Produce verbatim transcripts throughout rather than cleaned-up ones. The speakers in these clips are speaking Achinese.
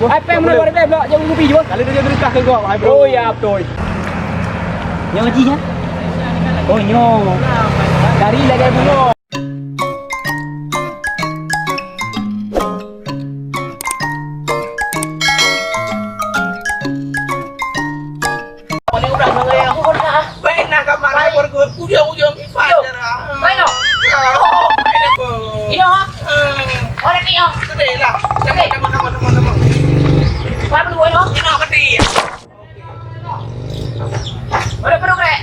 Hai, pèng meunan dua ribèe, blok, jeuet ngopi jih. Kalau dia berkah ke gua, hai, bro. Oh, ya, betul. Nyoe jih, ya? Oh, nyoe. Dari lagèe bunga. Ini udah mulai aku pernah. Baik, nak kamar, baik. Ujung-ujung kipas. Baik, no. Ya. Oh, baik, aku. Iya. Hmm. Oh, nanti, oh. Sedih lah. Sedih. Sama, sama, sama, sama. Baru, no. Ini sedih. Udah penuh, Rek?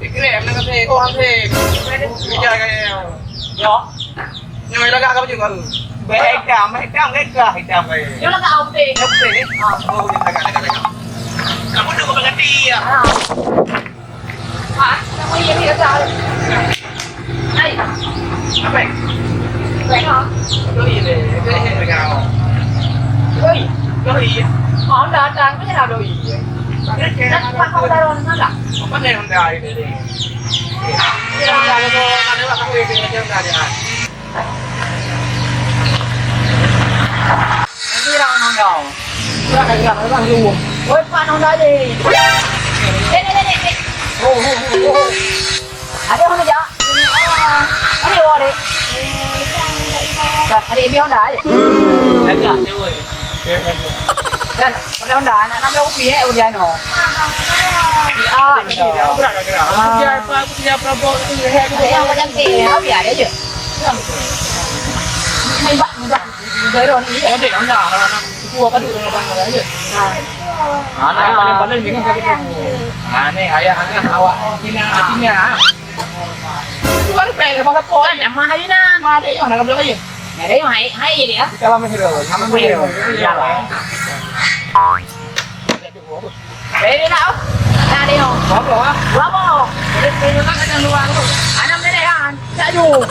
Dikirim, nak kasih. Oh, kasih. Kerja kaya. Yo. Nyoe lagak ka baju baru. Beda, beda, beda, beda. Nyoe lagak putih. Nyoe putih, eh? Ah. Oh, lagak, lagak, lagak. Kamu tu kau ganti, ya? Ah. Ah, nama dia ni kata. Hai. Apa? Apa? Doi deh. Doi deh kau. Doi. Doi. Oh, datang ke doi. Ada ke? Apa kau taruh mana? Apa ni Honda ini? Ya, kalau ada orang aku ini aja enggak ada. Nanti orang nonton. Orang dah gerak, orang tunggu. Woi, Pak Nonda je. Eh, dek, dek, dek, dek. Oh, oh, oh, oh. Ada mana, Jak? Ada, oh, dek. Dah, ada Ibi Honda je. Agak, dia, woi. Dan, ada Honda, anak enam belas rupiah, eh, ujian, oh. Ya, iya. Gerak, gerak. Ah. Ujian apa, ujian apa, bos, tu, eh, ada yang macam tu, ya, biar aja. Main bak, main bak. Baru ni, eh, dek, anda, anak-anak, itu apa tu, dengan abang, aja. Ha. Anak yang paling-paling bingung, sakit tu. Ha, ni, ayah, anak, awak, Cina, Cina, ha. Itu baru payah, pasal pun. Kan, nama hari nan? Mana ada yang nak belum aja? Ada yang hai, hai je dia. Kita lama sudah, lama sudah. Iyalah. Eh, dia nak, oh. Nak dia, oh. Berapa, ah? Berapa? Dia tengok kat dalam luar tu. Anam dia, kan? Tak jauh.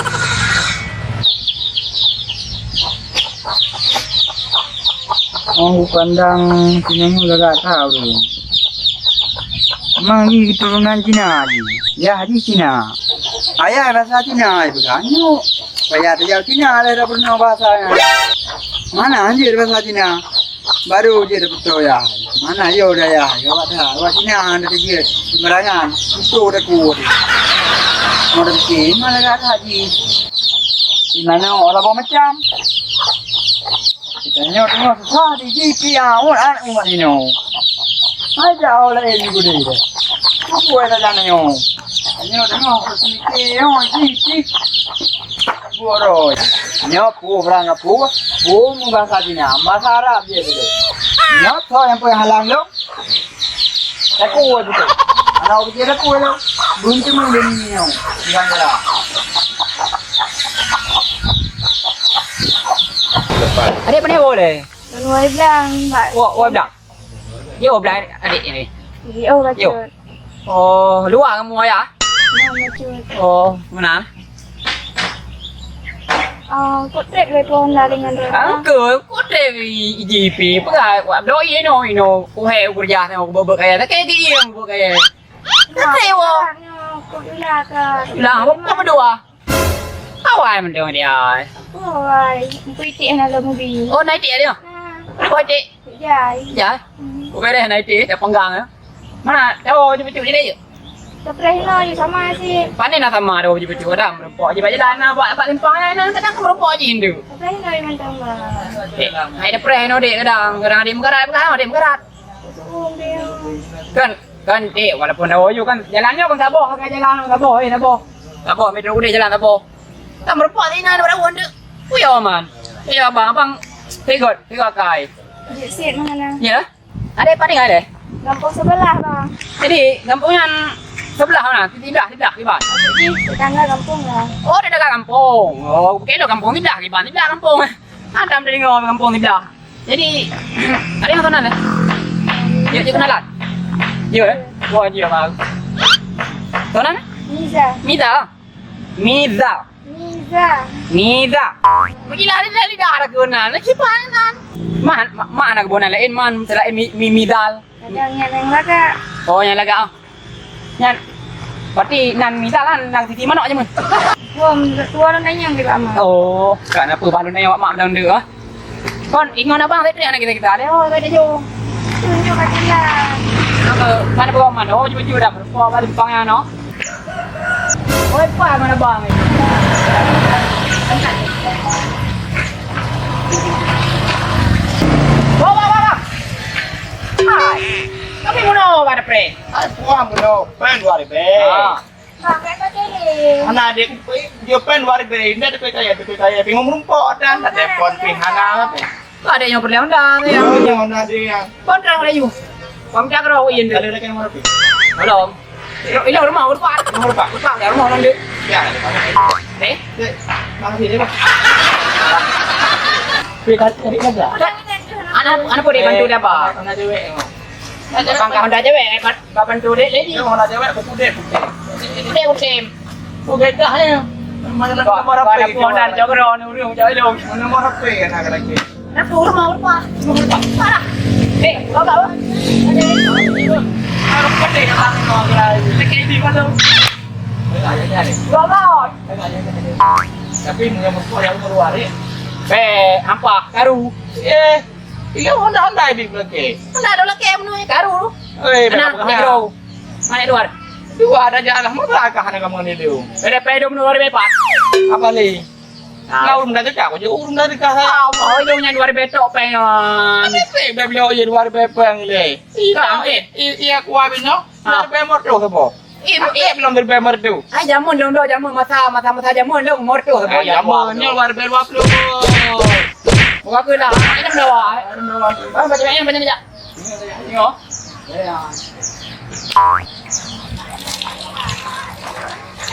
Oh, pandang sini ni agak tahu tu. Memang ni keturunan Cina ni. Ya, di Cina. Ayah rasa Cina, bukan? Yuk. Payah tajak Cina lah dah pernah bahasa nya. Mana anjir bahasa Cina? Baru je dah betul ya. Mana yo dah ya? Ya awak dah. Awak Cina dah tajak. Sembarangan. Itu dah kuat. Mau dah bikin, mana dah haji. Di mana orang bawa macam? Kita nyoe teungoh susah di G P A, awak anak umat inoe. Aja awak lain ni gudai dah. Cukup dah jangan nyoe. Nyoe teungoh berpikir, nyoe G P. Boroi. Nyoe pu berang pu, pu mu bahasa Cina, bahasa Arab je tu. Nyoe tu yang penghalang lom. Takue beutôi. Alah, beutôi takue lah. Beunteung deungon nyoe. Bukan gerak. Adek, pane woe lé? Ngon woe blang, Pak. Woe, woe blang. Yo, blang adek ni. Yo, bacut. Oh, luwa ngon ayah? Nah, bacut. Oh, meunan. Ah, kok trép lé pohon laling ngon rot? Ah, ke, kok trép i, i G P, peugah, wak bloe inoe, inoe, kuhe ukeureuja nyoe, kubeubeuk kayèe, lakèe geuiem kubeubeuk kayèe. Lakèe woe. Kok dula ka. Lah, apa, apa dua? Awai mendong dia. Awai, empu itik hana lom ubi. Oh, na itik dia? Ha. Oh, itik. Jai. Ya. Hmm. Kok beres na itik, dah panggang ya. Mana? Tahu cucu-cucu ni yuk. Sepreh inoe sama sih. Pane na sama ada cucu-cucu dah meureumpok ji bak jalan na bak, bak simpang na, na kadang meureumpok ji indu. Sepreh inoe mantong, Bang. Eh, hai depreh inoe dek kadang, kadang adik meukarat, kadang adik meukarat. Kan, kan, eh, walaupun dah oyo kan, jalan nyoe kan saboh, kan jalan saboh, eh, saboh. Saboh, metro gede jalan saboh. Kan meureumpok sini ada orang tu. Kuya aman. Ya, abang, abang, pegot, pegot kai. Jek sit mana? Ya? Ada apa dengan ada? Gampông sebelah, Bang. Jadi, gampông nyan sebelah mana? Siblah, siblah, siblah. Jadi, tetangga gampông lah. Oh, tetangga gampông. Oh, kira gampông siblah, siblah, siblah gampông. Adam tadi ngomong gampông siblah. Jadi, ada yang tahu nama? Ya, dia kenalan. Ya, eh? Wah, dia baru. Tahu nama? Miza. Miza. Miza. Miza. Miza. Gila, dia dah lidah ada keunan. Lagi panan. Man, ma-, mana keunan lain, man, selain mi-, mi-, Mizal. Ada yang, yang lagak. Oh, yang lagak, ah. Nyan. Berarti nan Mizal lah, nan sisi manok je, mun. Wah, tua lo nanya ke lama. Oh, kenapa baru nanya awak mak dalam dia, ah? Kon, ingat abang tadi anak kita-kita. Lewat kat jauh. Tunjuk kat jalan. Mana bawa mana? Oh, jujur dah. Bawa balik bang ya, no? Oi, pa mana bang? Bawa, bawa, bawa. Hai. Tapi mana pada pre? Ai, puang bro, pen dua ribu. Ah. Bang, kat kaki ni. Anak adik, dia pen dua ribu, indah dia percaya, dia percaya. Bingung merumpok dan tak telepon pihak anak. Ada yang perlu undang, ya. Oh, yang mana dia? Kontra laju. Bang, cakap orang uyen tu. Ada lagi nomor apa? Belum. Ini, ini rumah, rumah. Rumah apa? Rumah, ya, rumah orang dia. Ya, ada. Eh? Dek, bang, sini, bang. Pergi kat, cari kerja. Anak, anak boleh bantu dia, Bang? Anak cewek, bang. Bang, kau dah cewek, eh, Bang? Bak bantu dek lady. Dia mau nak jawab, buku dek, buku. Dek musim. Oh, gadah ya. Mana nak nomor H P? Ada pun dah cakap orang urang cakap dong. Mana nomor H P anak lelaki? Nak suruh mau apa? Parah. Eh, kau tahu? Harus pedih abang kau lagi. Lelaki di mana? Bapak. Tapi punya mertua yang keluar ni. Be, ampa karu. Eh, iya, honda-honda ibi belakang. Honda ada lelaki yang menurut karu. Eh, nak pergi bro. Mana luar? Dua ada jalan, mau berangkat anak kamu ni, Liu? Ada pedo menurut hari bepat. Apa ni? Nah, urung dah dekat, aku je urung dah dekat. Ah, mau dong yang dua hari betok pengen. Ada pe, dah beliau je dua hari bepeng le. Iya, iya, aku habis no. Ah. Dua hari bepeng tu apa? Iya, iya, belum dua hari bepeng tu. Ai, jamun dong, dong, jamun masa, masa, masa jamun dong, umur tu apa? Ah, jamun, ni dua hari dua puluh. Buka ke lah, ini dah. Ah, macam mana, macam mana? Nyoe.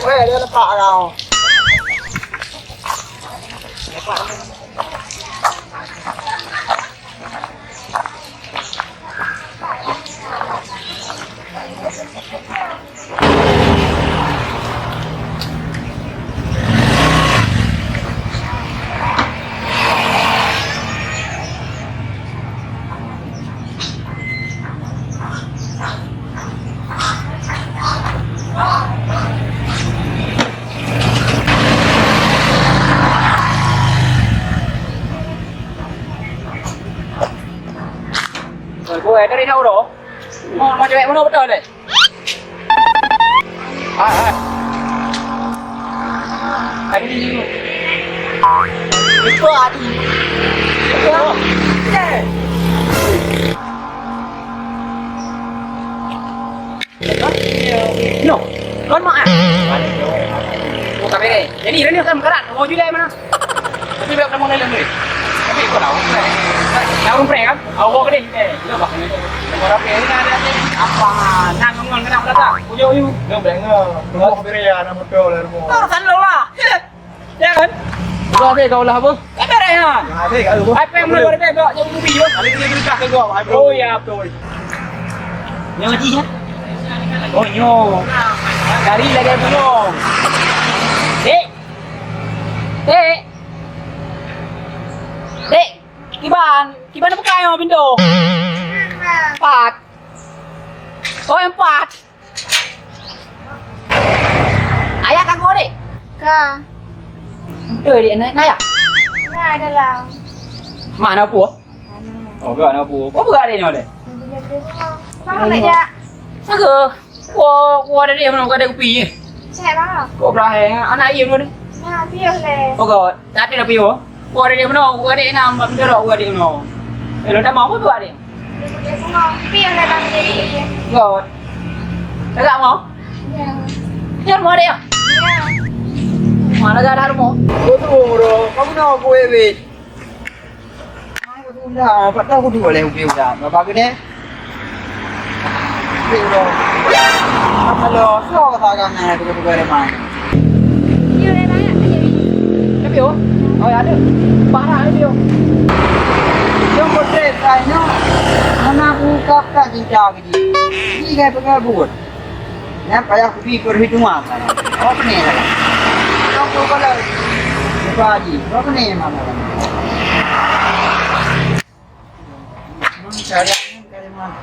Weh, dia lepak kau. Oi, boy, dari nak udah? Mau, mau cewek mana betul deh? Hai, hai. Adi. Itu Adi. Itu. Eh. No. Kon mak ah. Oh, tapi ni. Jadi, ini kan meukarat. Mau julai mana? Tapi biar kamu lain ni. Tapi kau tahu. Tahu prank kan? Awak ni. Eh, lo bah ni. Orang prank ni ada. Apa? Nak ngomong kenapa tak? Uyu, uyu. Dia dengar. Rumah beri ya, nama tu lah rumah. Urusan lo lah. Ya kan? Kau ada kau lah apa? Kau ada ya? Ada kau apa? Apa yang mana ada kau yang lebih ya? Ada dia berita ke kau. Oh ya, betul. Yang haji ya? Oh, nyo. Dari lagi belum. Dek. Dek. Dek. Kiban, kiban buka yang pintu. Empat. Oh, empat. Ayah kagok dek? Ka. Betul dek, nak, nak ya? Nak dalam. Mana apa? Oh, gak nak apa? Apa gak dek nyoe dek? Bang nak jak. Saga. Wah, wah, ada dia mana ada kopi. Cek bang. Kok berahe anak iya mana? Nah, dia le. Oh, gak. Tadi dah piyo. Wah, ada dia mana? Wah, ada enam bak mendorok wah ada mana? Eh, lo dah mau apa buat dia? Dia semua. Dia le bang jadi. Gak. Tak mau? Ya. Dia mau dia. Ya. Mana gak ada rumah? Betul, bro. Kamu nak aku wewet? Nah, patah aku dua leh ubi udah. Berapa gede? Ubi udah. Apa lo? So kata kan, eh, bukan-bukan remang. Tapi oh, oh ya ada. Parah dia. Yang betul saya. Mana buka tak cinta ke dia? Ini kayak pegang buat. Nyan payah kubi perhitungan. Apa ni? Apa ni? Mana? Cara ni dari mana?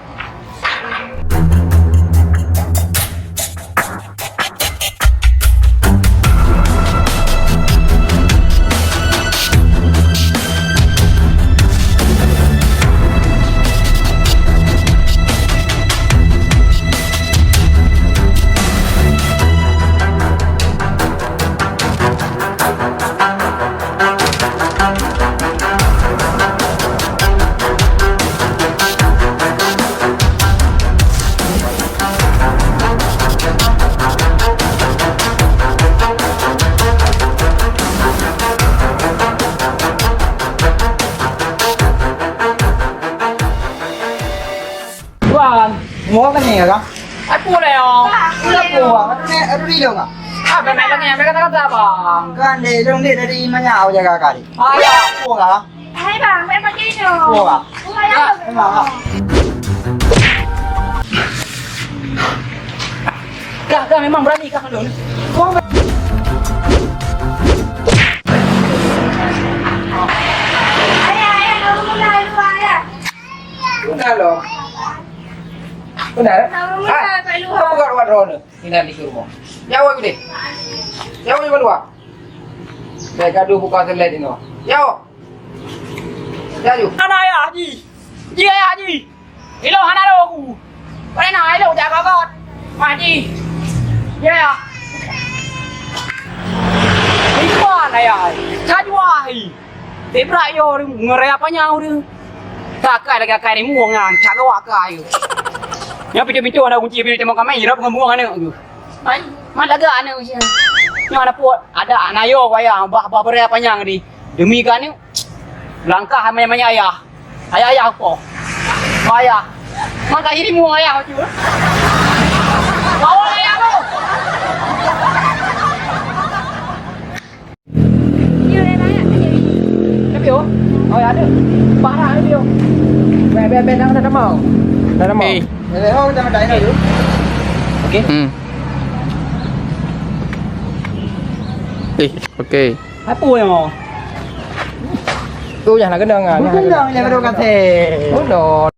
Apa ni, Kang? Aku lah, ya. Apa, Kang? Apa ni, apa ni, Kang? Ah, memang lagi yang mereka kata, Bang. Kan, dek, dong, dek, dari mana awak jaga kali? Ah, ya. Apa, Kang? Hai, Bang, saya pakai ni. Apa, Kang? Bukan apa, Kang? Kang, Kang, memang berani, Kang, dong. Ayah, ayah, kamu mulai dulu, ayah. Udah, loh. Benar? Tahu Ah, mana, Pak Luhur? Apa buka ruang drone? Ini di rumah. Jauh, gede. Jauh, jauh, luar. Baik, gaduh buka selet ini. Jauh. Jauh. Hana ayah, Haji. Ji ayah, Haji. Ilo hana lo aku. Mana na ilo jaga kot. Haji. Ya, ya. Ikhwan ayah. Cajwa, hai. Tebrak yo, ngerai apa nyawa dia? Tak kai lagi kai ni muang ngan, cak gawak kai. Yang pintu-pintu ada kunci, pintu tembok kamai, irap ngan buang aneuk tu. Mai, mai lagak aneuk usia. Nyoe ada puet, ada aneuk yo wayah, bah, bah berai panyang di. Demi ka aneuk, langkah manya-manya ayah. Ayah, ayah apa? Ayah. Maka ini muang ayah tu. Bawa ayah tu. Tapi oh, oh ya ada. Parah ni dia. Bek bek bek dah dah mau. Dah dah mau. Eh. Eh, oh, dah dah dah tu. Okey. Hmm. Eh, okey. Apa yang mau? Tu jangan kena ngah. Bukan dong, jangan kena kasih. Oh, no.